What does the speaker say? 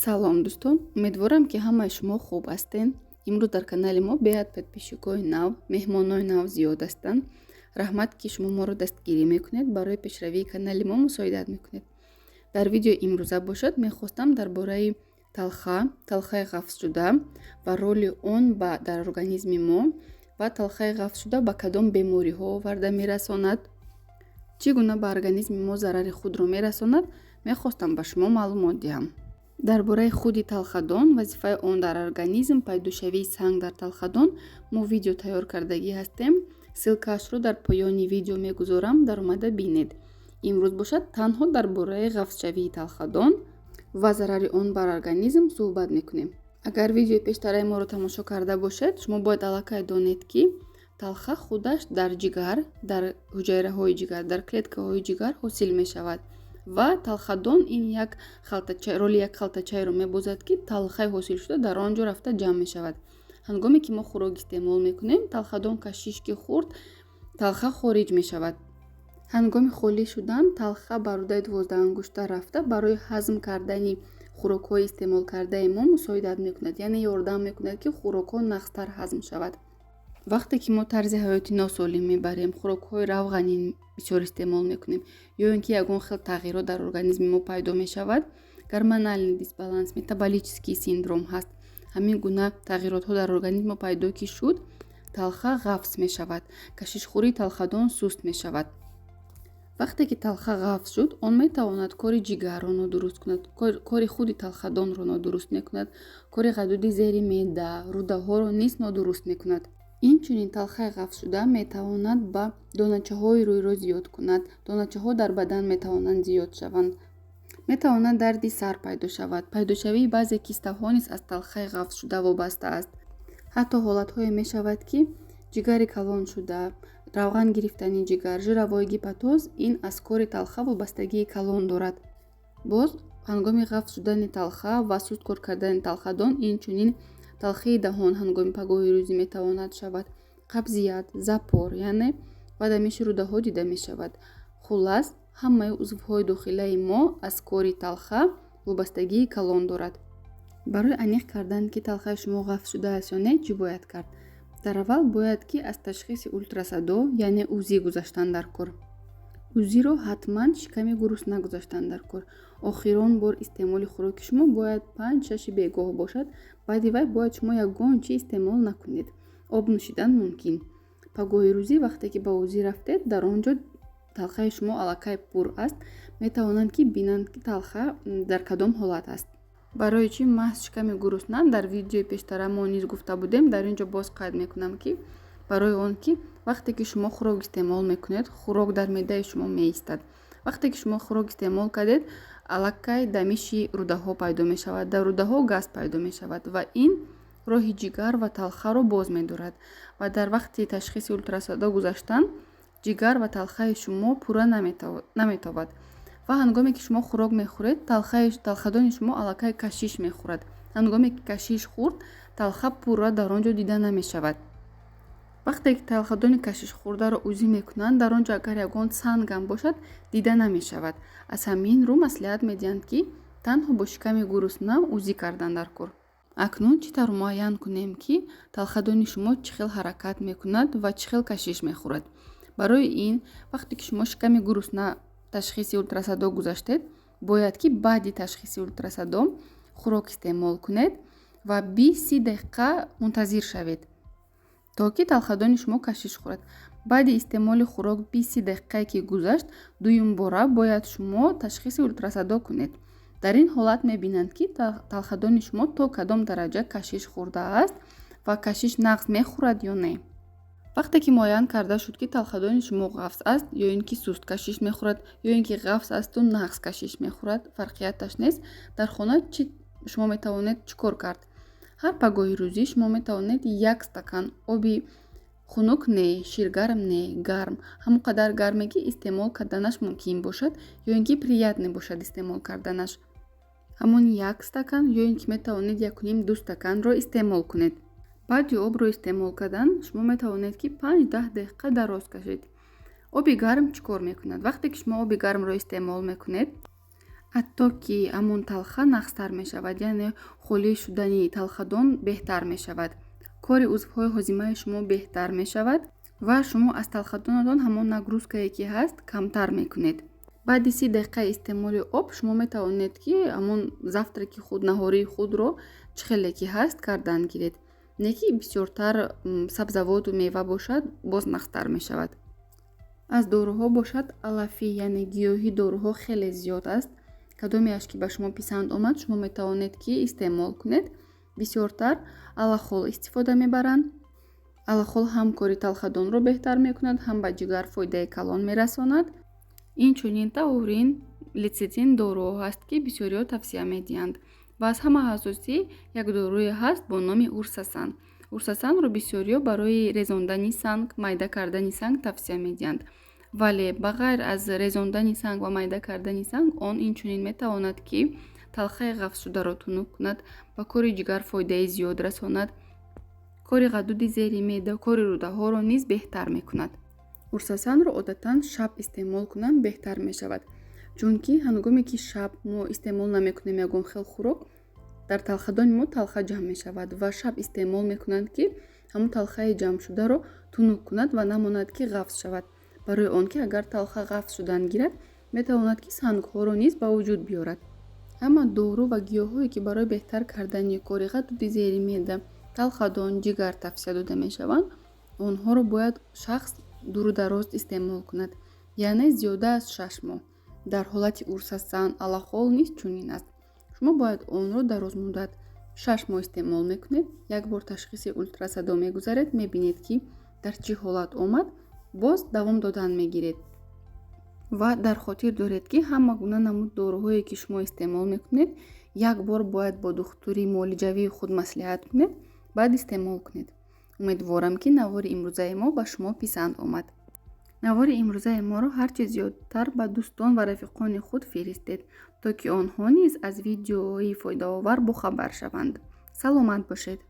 Салом, дӯстон! Умедворам, ки ҳамаи шумо хуб ҳастед. Имрӯз дар канали мо беҳад подписчикои нав, меҳмонои нав зиёд ҳастанд. Раҳмат, ки шумо моро дастгирӣ мекунед, барои пешравии канали мо мусоидат мекунед. Дар видеои имрӯза бошад, мехостам дар бораи талха, талхаи ғафзшуда ва роли он дар организми мо ва талхаи ғафзшуда ба кадом бемориҳо оварда мерасонад, чӣ гуна ба организми мо зарари худро мерасонад, мехостам ба шумо маълумот диҳам. Дар бораи худи талхадон, вазифаи он дар организм, пайдошавии санг дар талхадон мо видео тайёр кардагӣ ҳастем. Ссылкаашро дар поёни видео мегузорам, даромада бинед. Имрӯз бошад, танҳо дар бораи ғафзшавии талхадон ва зарари он бар организм суҳбат мекунем. Агар видеои пештараи моро тамошо карда бошед, шумо бояд аллакай донед, ки талха худаш дар ҷигар, дар ҳуҷайраҳои ҷигар, дар клеткаҳои ҷигар ҳосил мешавад ва талхадон ин як халтача, роли як халтачаеро мебозад, ки талхаи ҳосилшуда дар он ҷо рафта ҷамъ мешавад. Ҳангоме ки мо хӯрок истеъмол мекунем, талхадон кашиш ки хӯрд, талха хориҷ мешавад. Ҳангоми холӣ шудан талха ба рӯдаи 12-ангушта рафта, барои ҳазм кардани хӯрокҳои истеъмолкардаи мо мусоидат мекунад, яъне ёрдам мекунад, ки хӯрокҳо нағзтар ҳазм шавад. Вақте ки мо тарзи ҳаёти носолим мебарем, хӯрокҳои равғанин бисёр истеъмол мекунем ё ин ки ягон хел тағйирот дар организми мо пайдо мешавад, гормональный дисбаланс, метаболический синдром ҳаст, ҳамин гуна тағйиротҳо дар организми мо пайдо ки шуд, талха ғафз мешавад, кашишхӯрии талхадон суст мешавад. Вақте ки талха ғафз шуд, он метавонад кори ҷигарро нодуруст кунад, кори худи талхадонро нодуруст мекунад, кори ғадуди зери меъда, рӯдаҳоро низ нодуруст мекунад. Инчунин талхаи ғафзшуда метавонад ба доначаҳои рӯйро зиёд кунад. Доначаҳо дар бадан метавонанд зиёд шаванд, метавонад дарди сар пайдо шавад. Пайдошавии баъзе кистаҳо низ аз талхаи ғафзшуда вобаста аст. Ҳатто ҳолатҳое мешавад, ки ҷигари калон шуда, равған гирифтани ҷигар, жировой гепатоз, ин аз кори талха вобастагии калон дорад. Боз ҳангоми ғафз шудани талха ва суст кор кардани талхадон, инчунин талхии даҳон ҳангоми пагоҳи рӯзӣ метавонад шавад, қабзият, запор, яъне ва дамиши рӯдаҳо дида мешавад. Хуллас, ҳамаи узвҳои дохилаи мо аз кори талха вобастагии калон дорад. Барои аниқ кардан, ки талхаи шумо ғафз шудааст ё не, чӣ бояд кард? Дар аввал бояд ки аз ташхиси ултрасадо, яъне УЗИ гузаштан дар кор. УЗИро ҳатман шиками гурусна гузаштан дар кор. Охирон бор истеъмоли хӯроки шумо бояд 5-6-и бегоҳ бошад. Баъди вай бояд шумо ягон чиз истеъмол накунед, об нӯшидан мумкин. Пагоҳи рӯзӣ, вақте ки ба УЗИ рафтед, дар он ҷо талхаи шумо аллакай пур аст, метавонанд ки бинанд, ки талха дар кадом ҳолат аст. Барои чӣ маҳз шиками гурусна, дар видеои пештара мо низ гуфта будем. Дар ин ҷо боз қайд мекунам, ки барои он ки вақте ки шумо хӯрок истеъмол мекунед, хӯрок дар меъдаи шумо меистад. Вақте ки шумо хӯрок истеъмол кардед, аллакай дамиши рӯдаҳо пайдо мешавад, дар рӯдаҳо газ пайдо мешавад ва ин роҳи ҷигар ва талхаро боз медорад. Ва дар вақти ташхиси ултрасадо гузаштан ҷигар ва талхаи шумо пурра наметобад ва ҳангоме ки шумо хӯрок мехӯред, талхадони шумо аллакай кашиш мехӯрад. Ҳангоме ки кашиш хӯрд, талха пурра дар он ҷо дида намешавад. Вақте ки талхадони кашишхӯрдаро УЗИ мекунанд, дар он ҷо агар ягон сангам бошад, дида намешавад. Аз ҳамин рӯ маслиҳат медиҳанд, ки танҳо бо шиками гурусна УЗИ кардан дар кор. Акнун чӣ тавр муайян кунем, ки талхадони шумо чӣ хел ҳаракат мекунад ва чӣ хел кашиш мехӯрад? Барои ин, вақте ки шумо шиками гурусна ташхиси ултрасадо гузаштед, бояд ки баъди ташхиси ултрасадо хӯрок истеъмол кунед ва 20-30 дақиқа мунтазир шавед, то ки талхадони шумо кашиш хӯрад. Баъди истеъмоли хӯрок 20-30 дақиқае ки гузашт, дуюмбора бояд шумо ташхиси ултрасадо кунед. Дар ин ҳолат мебинанд, ки талхадони шумо то кадом дараҷа кашиш хӯрдааст ва кашиш нағз мехӯрад ё не. Вақте ки муайян карда шуд, ки талхадони шумо ғафз аст ё ин ки суст кашиш мехӯрад, ё ин ки ғафз асту нағз кашиш мехӯрад, фарқияташ нест. Дар хона чӣ шумо метавонед чӣ кор кард? Ҳар пагоҳи рӯзӣ шумо метавонед як стакан оби хунук не, ширгарм не, гарм, ҳамон қадар гарме, ки истеъмол карданаш мумкин бошад ё ин ки приятный бошад истеъмол карданаш, ҳамон як стакан ё ин ки метавонед 1,5-2 стаканро истеъмол кунед. Баъди обро истеъмол кардан шумо метавонед, ки 5-10 дақиқа дароз кашед. Оби гарм чӣ кор мекунад? Вақте ки шумо оби гармро истеъмол мекунед, Ҳатто ки ҳамон талха нағзтар мешавад, яъне холӣ шудани талхадон беҳтар мешавад, кори узвҳои ҳозимаи шумо беҳтар мешавад ва шумо аз талхадонатон ҳамон нагрузкае ки ҳаст, камтар мекунед. Баъди 30 дақиқа истеъмоли об шумо метавонед, ки ҳамон завтраки худ, наҳории худро чӣ хеле ки ҳаст, кардан гиред. Не ки бисёртар сабзавоту мева бошад, боз нағзтар мешавад. Аз доруҳо бошад, алафӣ, яъне гиёҳӣ доруҳо хеле зиёд аст. Кадомеаш ки ба шумо писанд омад, шумо метавонед, ки истеъмол кунед. Бисёртар алахол истифода мебаранд. Алахол ҳам кори талхадонро беҳтар мекунад, ҳам ба ҷигар фоидаи калон мерасонад. Инчунин таурин, лецитин доруҳо ҳаст, ки бисёриҳо тавсия медиҳанд. Ва аз ҳама асосӣ як доруе ҳаст бо номи Урсасан. Урсасанро бисёриҳо барои резондани санг, майда кардани санг тавсия медиҳанд. Вале ба ғайр аз резондани санг ва майда кардани санг, он инчунин метавонад, ки талхаи ғафзшударо тунук кунад, ба кори ҷигар фоидаи зиёд расонад, кори ғадуди зери меъда, кори рӯдаҳоро низ беҳтар мекунад. Урсасанро одатан шаб истеъмол кунанд беҳтар мешавад, чунки ҳангоме ки шаб мо истеъмол намекунем ягон хел хӯрок, дар талхадони мо талха ҷамъ мешавад ва шаб истеъмол мекунанд, ки ҳамон талхаи ҷамъшударо тунук кунад ва намонад, ки ғафз шавад. Барои он ки агар талха ғафз шудан гирад, метавонад, ки сангҳоро низ ба вуҷуд биёрад. Ҳама дору ва гиёҳҳое, ки барои беҳтар кардани кори ғадуди зери меъда, талхадон, ҷигар тавсия дода мешаванд, онҳоро бояд шахс дуру дароз истеъмол кунад, яъне зиёда аз 6 моҳ. Дар ҳолати Урсасан, алахол низ чунин аст. Шумо бояд онро дарозмуддат 6 моҳ истеъмол мекунед, як бор ташхиси ултрасадо мегузаред, мебинед, ки дар чӣ ҳолат омад, боз давом додан мегиред. Ва дар хотир доред, ки ҳама гуна намуд доруҳое, ки шумо истеъмол мекунед, як бор бояд бо духтури муолиҷавии худ маслиҳат кунед, баъд истеъмол кунед. Умедворам, ки навори имрӯзаи мо ба шумо писанд омад. Навори имрӯзаи моро ҳарчи зиёдтар ба дӯстон ва рафиқони худ фиристед, то ки онҳо низ аз видеои фоидаовар бохабар шаванд. Саломат бошед.